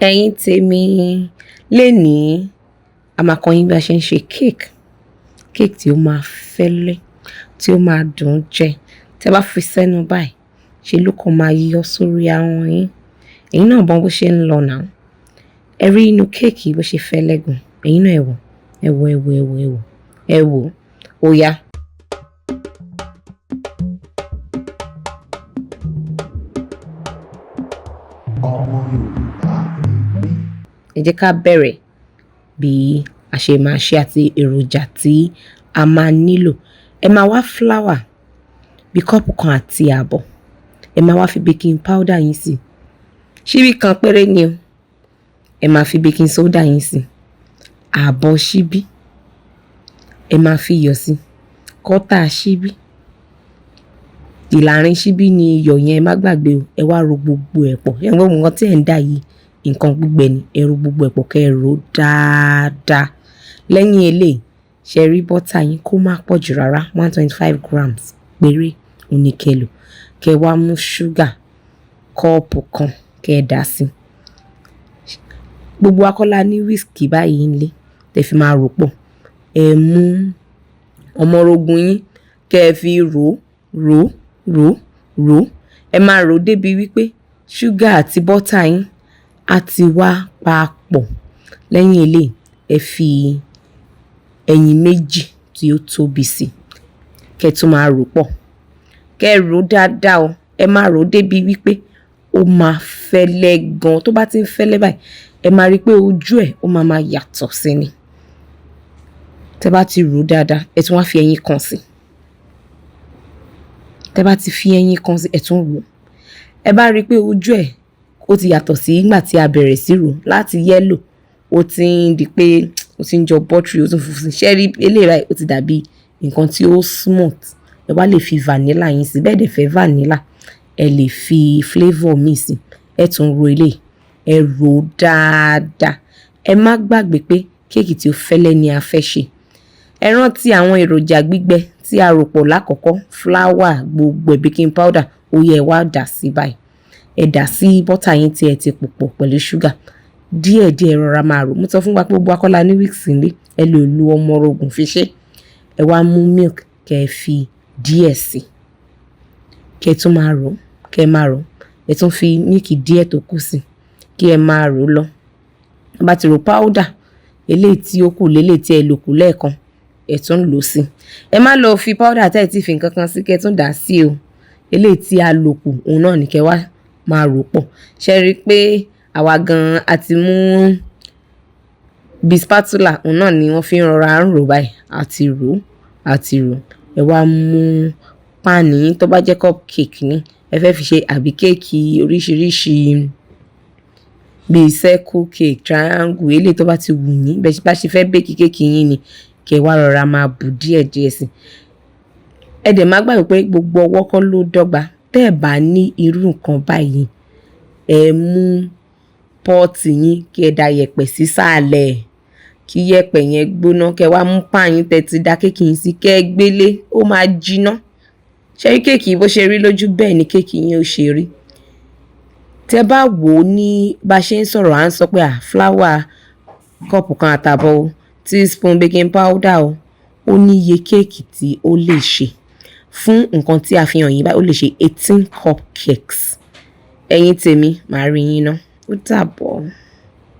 Ẹ̀yin tèmi, lénìí a máa kọ́ yín bí a ṣe ń ṣe cake. Cake tí ó máa fẹ́lẹ́, tí ó máa dùn jẹ. Tẹ́ bá fi sẹ́nu báyìí, ṣe ló kàn máa yọ sórí ahọ́n yín. Ẹ̀yin náà mọ bó ṣe ń lọ now. Ẹ rí inú kéèkì bó ṣe fẹ́lẹ́ gan. Ẹ̀yin náà ẹ wò, ẹ wò, ẹ wò, ẹ wò, ẹ wò, ẹ wò. Ó yá. Ọmọ Yorùbá ni mí. Ẹ jẹ́ ká bẹ̀rẹ̀ bí a ṣe máa ṣe àti èròjà tí a máa nílò. Ẹ máa wá flour bí kọ́ọ̀pù kan àti ààbọ̀. Ẹ máa wá fi baking powder yín sí. Ṣíbí kan péré ni o. Ẹ máa fi baking soda yín sí. Ààbọ̀ ṣíbí. Ẹ máa fi iyọ̀ sí. Kọ́tà ṣíbí. Ìlàrin ṣíbí ni iyọ̀ yẹn, ẹ má gbàgbé o. Ẹ wá ro gbogbo ẹ̀ pọ̀. Ẹ mọ̀ nǹkan tí ẹ̀ ń dà yìí, nǹkan gbígbẹ ni. Ẹ ro gbogbo ẹ̀ pọ̀ kẹ́ ẹ rò ó dáadáa. Lẹ́yìn eléyìí, ṣe rí bọ́tà yín kó má pọ̀ jù rárá, 125 grams péré òun ni kẹ́ ẹ lò. Kẹ́ ẹ wá mú ṣúgà kọ́ọ̀pù kan kẹ́ ẹ dà á sí. Gbogbo wa kọ́ la ní whisk báyìí nílé tẹ́ fi máa rò pọ̀. Ẹ mú ọmọrogùn yín kẹ́ ẹ fi rò rò rò rò. Ẹ máa rò ó débi wípé ṣúgà àti bọ́tà yín á ti wá papọ̀. Lẹ́yìn eléyìí, ẹ fi ẹyin méjì tí ó tóbi sí kẹ́ ẹ tún máa rò pọ̀. Kẹ́ ẹ rò ó dáadáa o. Ẹ máa rò ó débi wípé ó máa fẹ́lẹ́ gan. Tó bá ti ń fẹ́lẹ́ báyìí, ẹ máa rí pé ojú ẹ̀ ó máa máa yàtọ̀ sí ni. Tẹ́ bá ti rò ó dáadáa, ẹ tún wá fi ẹyin kan sí. Tẹ́ bá ti fi ẹyin kan sí, ẹ tún rò ó. Ẹ bá rí pé ojú ẹ̀ ó ti yàtọ̀ sí ìgbà tí a bẹ̀rẹ̀ sí rò ó láti yellow, ó ti ń di pé ó ti ń jọ buttery, ó tún funfun. Ṣé ẹ rí eléyìí báyìí, ó ti dàbí nǹkan tí ó smooth. Ẹ wá lè fi vanilla yín sí. Bẹ́ẹ̀ dẹ̀ fẹ́ vanilla, ẹ lè fi flavour míì sí. Ẹ tún ro eléyìí, ẹ rò ó dáadáa. Ẹ má gbàgbé pé kéèkì tí ó fẹ́lẹ́ ni a fẹ́ ṣe. Ẹ rántí àwọn èròjà gbígbẹ tí a rò pọ̀ lákọ̀ọ́kọ́, flour, gbogbo ẹ̀, baking powder, ó yẹ ẹ wá dà sí báyìí. Ẹ dà sí bọ́tà yín tí ẹ ti pò pọ̀ pẹ̀lú ṣúgà. Díẹ̀díẹ̀ rọra máa rò. Mo sọ fún wa pé gbogbo wa kọ́ la ní whisk nílé. Ẹ lè lo ọmọrogùn fi ṣe. Ẹ wá mú milk kẹ́ ẹ fi díẹ̀ sí. Kẹ́ ẹ tún máa rò, kẹ́ ẹ máa rò. Ẹ tún fi milk díẹ̀ tó kù sí kí ẹ máa rò lọ. Ẹ bá ti rò powder, eléyìí tí ó kù léléyìí tí ẹ lò kù lẹ́ẹ̀kan, ẹ tún lò ó sí. Ẹ má lọ fi powder tí ẹ ti fi nǹkan kan sí kẹ́ ẹ tún dà á sí o. Eléyìí tí a lò kù, òun náà ni kẹ́ wá máa rò pọ̀. Ṣé ẹ rí pé àwa gan a ti mú bí spatula, òun náà ni wọ́n fi ń rọra ń rò báyìí. A ti rò, a ti rò. Ẹ wá mú páànì yín tó bá jẹ́ cupcake ni ẹ fẹ́ fi ṣe àbí kéèkì oríṣiríṣi bíi circle cake, triangle, eléyìí tó bá ti wù yín, bẹ́ẹ̀ bá ṣe fẹ́ bake kéèkì yín ni kẹ́ wá rọra máa bù díẹ̀díẹ̀ sí. Ẹ dẹ̀ má gbàgbé pé gbogbo ọwọ́ kọ́ ló dọ́gba. Tẹ́ ẹ bá ní irú nǹkan báyìí, ẹ mú pọ́ọ̀tì yín kí ẹ da yẹ̀pẹ̀ sísàlẹ̀, kí yẹ̀pẹ̀ yẹn gbóná, kẹ́ wá mú pan yín tẹ́ ti da kéèkì yín sí, kẹ́ ẹ gbélé, ó máa jiná. Ṣé rí kéèkì bó ṣe rí lójú bẹ́ẹ̀ ni kéèkì yín ó ṣe rí. Tẹ́ bá wò ó ní bá ṣe ń sọ̀rọ̀, à ń sọ pé à flour kọ́ọ̀pù kan àtàbọ̀ o, teaspoon baking powder o, ó ní iye kéèkì tí ó lè ṣe. Fún nǹkan tí a fi hàn yín báyìí, ó lè ṣe 18 cupcakes. Ẹ̀yin tèmi, màá rí yín ná. Ó dàbọ̀.